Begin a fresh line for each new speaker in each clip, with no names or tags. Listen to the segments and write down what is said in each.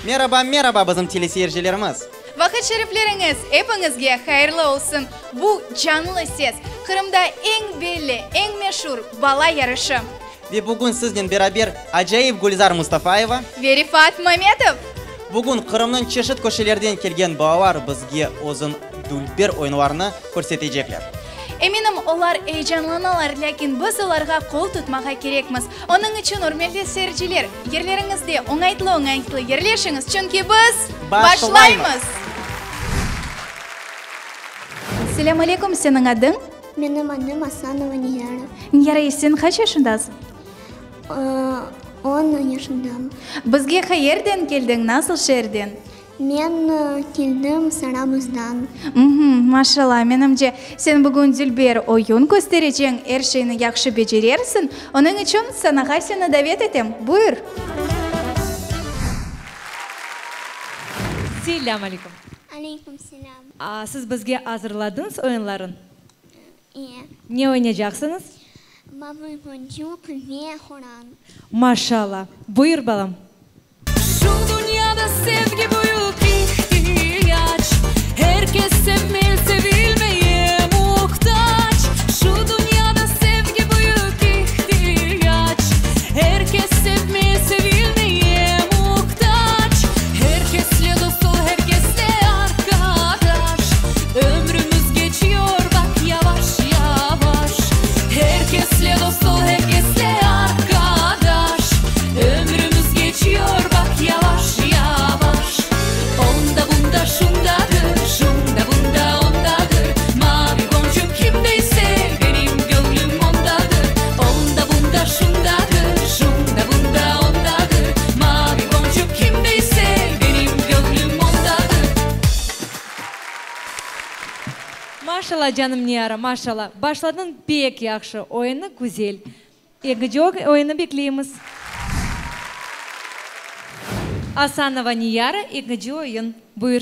Meraba, meraba, bizim teleseyircilerimiz!
Vaqıt şerifleriñiz epiñizge hayırlı olsun! Bu Canlı ses, Qırımda eñ belli, eñ meşur bala yarışı.
Ve bugün siznen beraber acayip Gülzar Mustafayeva.
Ve Refat Mametov.
Bugün Qırımnıñ çeşit köşelerden kelgen balalar bizge özün dülber oyunlarını körsetecekler.
Eminim, olar eyecanlanalar, lâkin biz olarğa qol tutmağa kerekmiz. Onıñ içün, ürmetli seyirciler, yerleriñizde oñaytlı-oñaytlı yerleşiñiz, çünki biz başlaymız! Selâm aleyküm, seniñ adıñ?
Menim adım Asanova Niyara.
Niyara, sen qaç yaşındasıñ?
On yaşındam.
Bizge qayerden keldiñ, nasıl şeerden?
Men keldim Sarabuzdan.
Maşallah, menimce, sen bugün dülber oyun köstereceñ, er şeyni yahşı becerersiñ, onıñ içün sanağa seni davet etem, buyur!
Selâm aleyküm!
Aleyküm selâm!
Siz bizge azırladıñız oyunların?
E.
Ne oynaycaqsıñız?
Mavı boncuk ve horan.
Maşallah! Buyur, balam!
Şu dünyada sevgi büyük ihtiyac, Er kes sevmeli, sevilmeye muhtac. Şu dünyada sevgi büyük ihtiyac, Er kes sevmeli, sevilmeye muhtac. Er kesle dost ol, er kesle arqadaş, Ömrümiz geçiyor baq yavaş-yavaş. Er kesle dost ol, er kesle arqadaş, Ömrümiz geçiyor baq yavaş-yavaş. Onda, bunda, şundadır, şunda, bunda, ondadır, Mavi boncuk kimdeyse, benim göñlüm ondadır. Onda, bunda, şundadır, şunda, bunda, ondadır, Mavi boncuk kimdeyse, benim göñlüm ondadır.
Maşallah, canım Niyara, maşallah. Başladıñ pek yahşı, oyunı güzel. Ekinci oyunnı bekleymiz. Asanova Niyara, ekinci oyun. Buyur.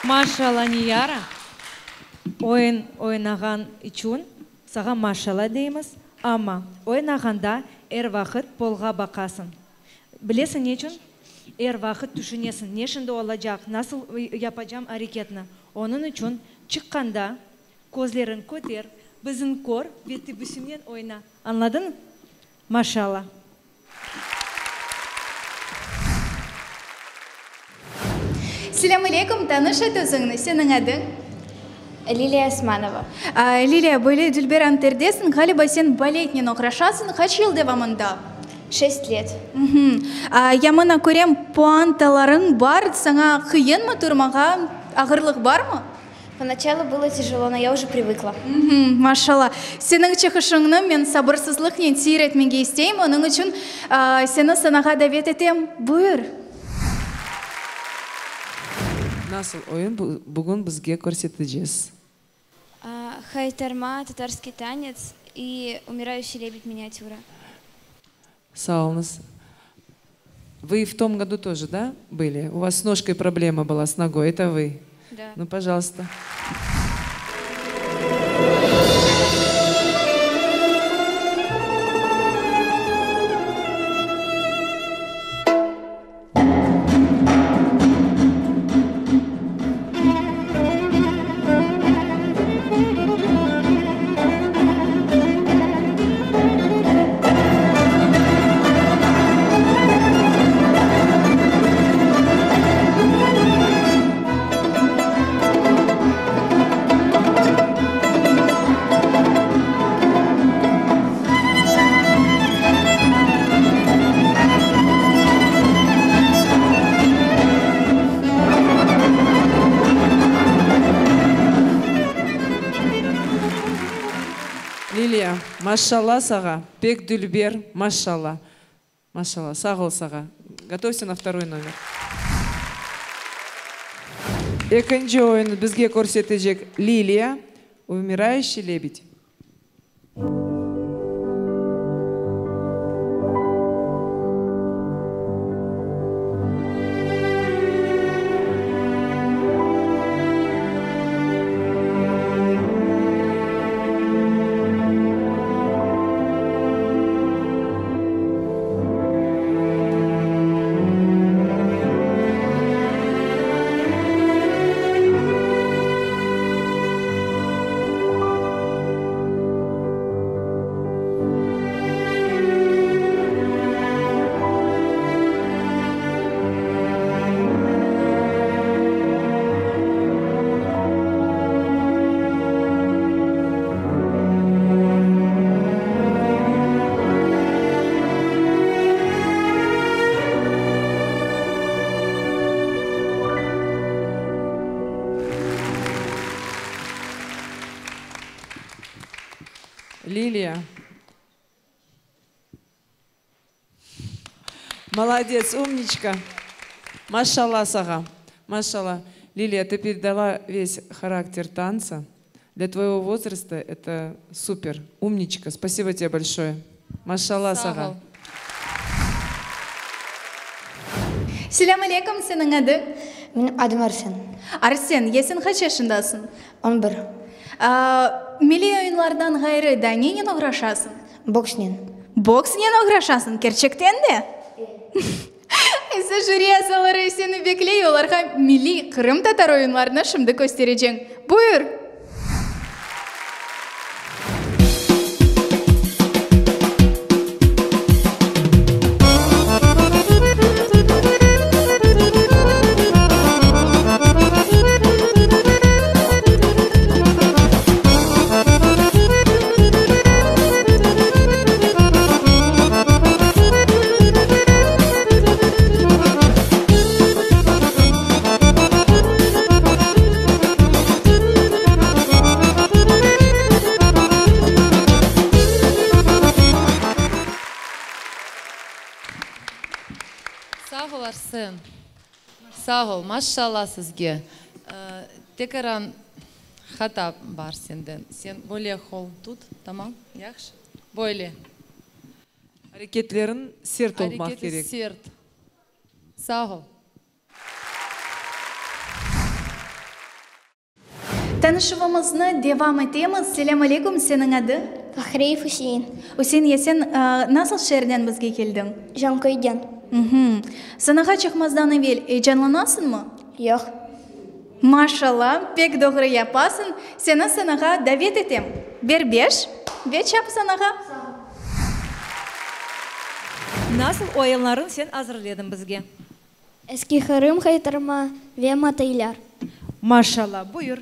Maşalla, Niyara, oyun oynağan içün sağa maşalla deymiz. Amma oynağanda er vaqıt polğa baqasıñ. Bilesiñ neçün? Er vaqıt tüşünesiñ, ne şimdi olacaq, nasıl yapacam areketni. Onıñ içün çıqqanda közleriñ köter, biziñ kör ve tebessümnen oyna. Añladıñ? Maşalla.
Selâm aleyküm, tanış et özüñni, seniñ adıñ?
Liliya Osmanova.
Liliya, böyle dülber anterdesiñ, ğaliba sen baletnen oğraşasıñ, qaç yıl devamında?
Şest let.
Ya mına körem, puantalarıñ bar, saña qıyınmı turmağa, ağırlıq barmı?
Ponaçalu bylo tijelo, no ya uje privıkla.
Maşallah. Seniñ çıqışıñnı men sabırsızlıqnen seyir etmege isteyim, onıñ içün seni sanağa davet etem. Buyur.
Nasıl oyun bugün bizge körsetecegiz?
Haytarma, tatarskiy tanets i Umiraющий lebedь miniatüra.
Sağ oluñız. Вы в том году тоже, да, были? У вас с ножкой проблема была, с ногой, это вы?
Да.
Ну, пожалуйста. Liliya, maşşalla sağa, pek dülber, maşşalla. Maşşalla, sağ ol sağa. Gotovься na vtoroy nomer. Ekinci oyunnı bizge körsetecek Liliya, Umiraющий lebedь. Liliya. Молодец, умничка. Maşalla sağa. Maşalla. Лилия, ты передала весь характер танца. Для твоего возраста это супер. Умничка. Спасибо тебе большое. Maşalla
Sağ ol.
Sağa.
Selâm aleyküm, seniñ adıñ?
Menim adım Arsen.
Arsen, ya sen qaç yaşındasıñ?
11.
Milliy oyunlardan ğayrı daa nenen oğraşasıñ?
Boksnen.
Boksnen oğraşasıñ, kerçekten de? Ise jüri azaları seni bekley, olarğa milliy qırımtatar oyunlarını şimdi köstereceñ. Buyur!
Sağ ol, Arsen. Sağ ol, maşşalla sizge. Tekaran hata bar senden. Sen böyle qol tut, tamam, yahşı? Böyle.
Areketleriñ sert olmaq
Areketi
kerek.
sert. Sağ ol.
Tanışuvımıznı devam etemiz. Selâm aleyküm, seniñ adıñ?
Fahriyev Üsein.
Üsein, ya sen nasıl şeerden bizge keldiñ?
Canköyden.
Sanağa çıqmazdan evel eyecanlanasıñmı?
Yoq.
Maşalla, pek doğru yapasıñ. Seni sanağa davet etem. Ber beş ve çap sanağa.
Nasıl oyunlarıñ sen azırlediñ bizge?
Eski Qırım haytarma ve mataylar.
Maşalla, buyur.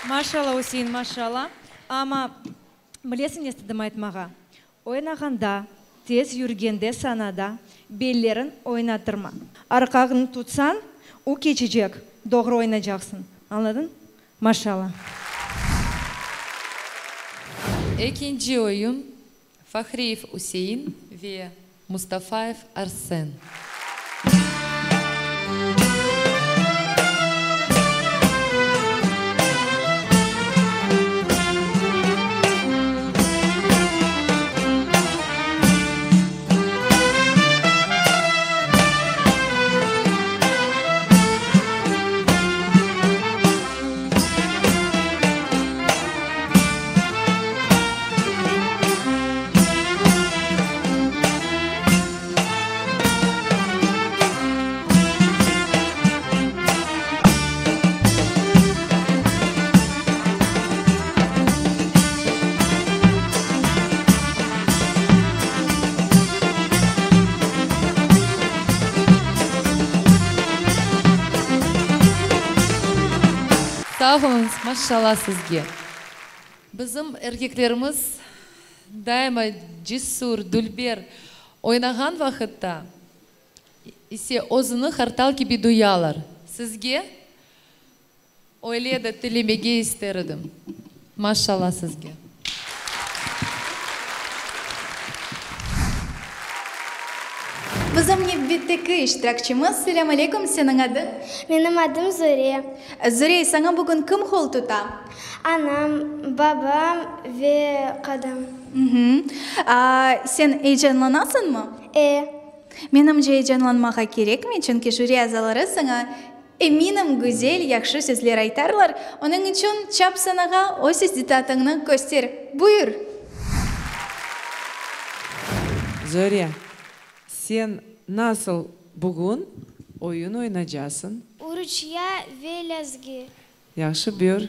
Maşalla, Üsein, maşalla. Amma, bilesiñ ne istedim aytmağa? Oynağanda, tez yürgende sanada belleriñ oynattırma. Arqañnı tutsañ, o keçecek, doğru oynacaqsıñ. Añladıñ? Maşalla.
Ekinci oyun, Fahriyev Üsein ve Mustafayev Arsen. Sağ oluñız, maşşalla sizge. Bizim erkeklerimiz daima cesur, dülber oynağan vaqıtta ise özüni qartal kibi duyalar. Sizge öyle de tilemege ister edim. Maşşalla sizge.
Bizim nevbetteki iştirakçimiz, Selâm aleyküm, seniñ adıñ?
Menim adım Zöre.
Zöre, saña bugün kim qol tuta?
Anam, babam ve qadam.
Sen eyecanlanasıñmı?
E.
Menimce, eyecanlanmağa kerekmey, çünki jüri azaları saña, eminim, güzel, yahşı sözler aytarlar. Onıñ içün çap sanağa öz istitatıñnı köster. Buyur!
Zöre, sen nasıl bugün oyun oynacasıñ?
Uruçya ve lezgi.
Yahşı, buyur.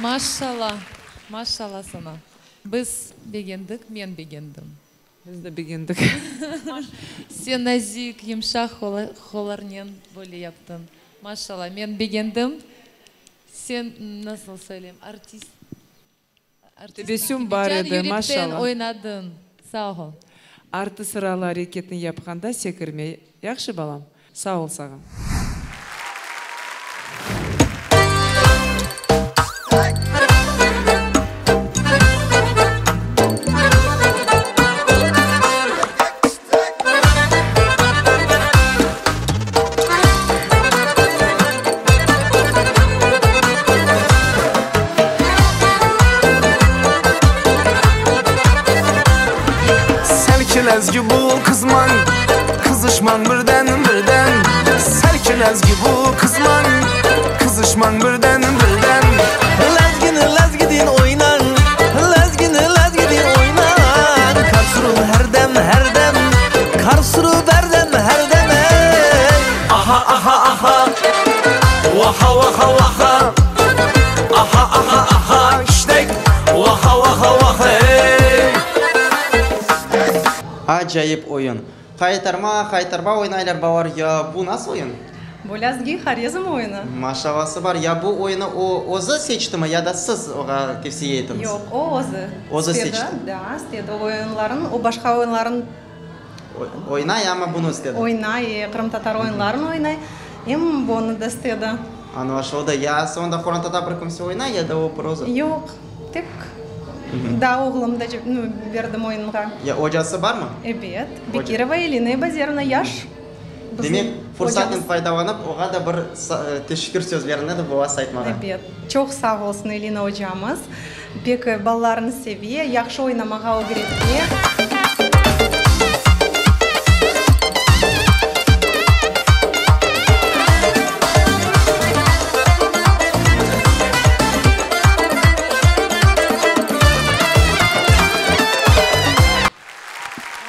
Maşşalla, maşşalla saña. Biz begendik, men begendim.
Biz de begendik.
Sen nazik, yımşaq qollarnen böyle yaptıñ. Maşşalla, men begendim. Sen, nasıl söyleyim, artist, artist
Tebessüm bar
can
edi,
yürekten
maşşalla.
oynadıñ. Sağ ol.
Artı sıralı areketni yapqanda sekirme, yahşı balam? Sağ ol saña.
Selki lezgi bu qızman, qızışman birden birden Selki lezgi bu qızman, qızışman birden birden Lezgini lezgidin oynan, lezgini lezgidin oynan Kar suru her dem her dem, kar suru berdem her dem ey Aha aha aha, vaha vaha vaha Aha aha aha, iştek, vaha vaha vaha ey
Acayip oyun. Qaytarma, qaytarma oynaylar balalar, ya bu nasıl oyun?
Bu Lâzgi Horezm oyunı.
Maşallası bar. Ya bu oyunı o özü seçtimi, ya da siz oğa tevsiye etiñiz?
Yoq, o özü.
Özü seçti.
Da, istedi oyunların, o başqa oyunların.
Oynay, amma bunı istedi.
Oynay, qırımtatar oyunların oynay, em bunı da istedi.
Añlaşıldı. Ya soñunda qorantada bir kimse oynay, ya da o bir özü?
Yoq, tek daa oğlum da berdim oyunğa.
Ya ocası barmı?
Ebet, Bekirova Elina Ebazerovna, yaş.
Demek, fursatnen faydalanıp, oğa da bir teşekkür sözlerini de bolasız aytmağa.
Ebet, çoq sağ olsun Elina ocamız. Pek balalarını seve, yahşı oynamağa ögrete.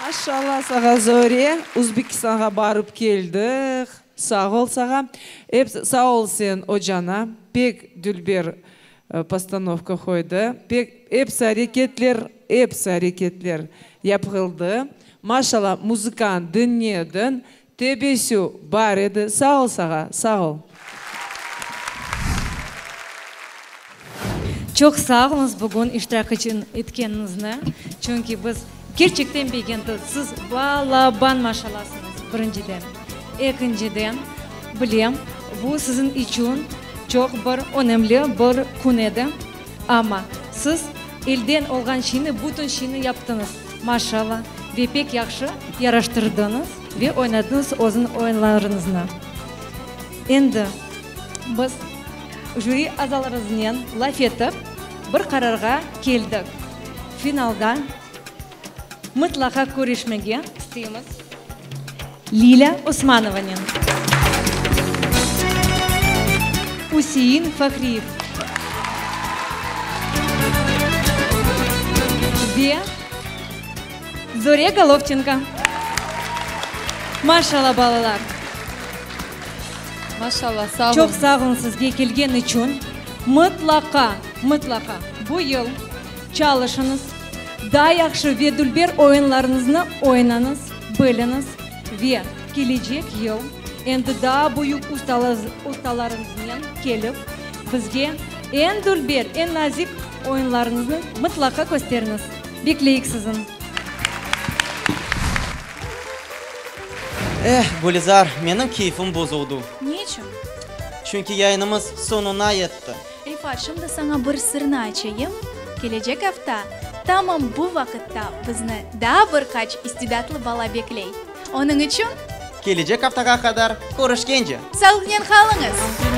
Maşallah sağa Zore, Uzbekistanğa barıp keldik, sağ ol sağa, ep sağ ol sen ocana, pek dülber postanovka qoydı, pek epsi areketler, epsi areketler yapıldı, maşallah muzıkanı diñlediñ, tebessü bar edi, sağ ol sağa, sağ ol.
Çoq sağ oluñız bugün iştirak içün etkeniñizni, çünki biz. Kerçekten begendi. Siz balaban maşallasıñız, birinciden. Ekinciden, bilem, bu siziñ içün çoq bir önemli bir kün edi. Amma siz elden olğan şeyni, bütün şeyni yaptıñız, maşalla, ve pek yahşı yaraştırdıñız ve oynadıñız özüñ oyunlarıñıznı. Endi biz jüri azalarımıznen laf etip, bir qararğa keldik. Finalda mıtlaqa körüşmege isteymiz Lilâ Osmanovanen. Üsein Fahriyev ve Zore Golovçenko. Maşalla, balalar!
Maşalla, sağ
Çoq sağ oluñ sizge kelgen içün. Mıtlaqa, mıtlaqa bu yıl çalışıñız, daa yahşı ve dülber oyunlarıñıznı oynañız, biliñiz ve kelecek yıl endi daa büyük ustalarıñıznen kelip, bizge eñ dülber, eñ nazik oyunlarıñıznı mıtlaqa kösteriñiz. Bekleyik siziñ.
Eh, Gülizar, menim keyfim bozuldı.
Ne içün?
Çünki yayınımız soñuna yetti.
Refat, şimdi saña bir sırnı açayım, kelecek afta tamam bu vaqıtta bizni daa bir qaç istidatlı bala bekley. Onıñ içün.
Kelecek aftağa qadar körüşkence!
Sağlıqnen qalıñız!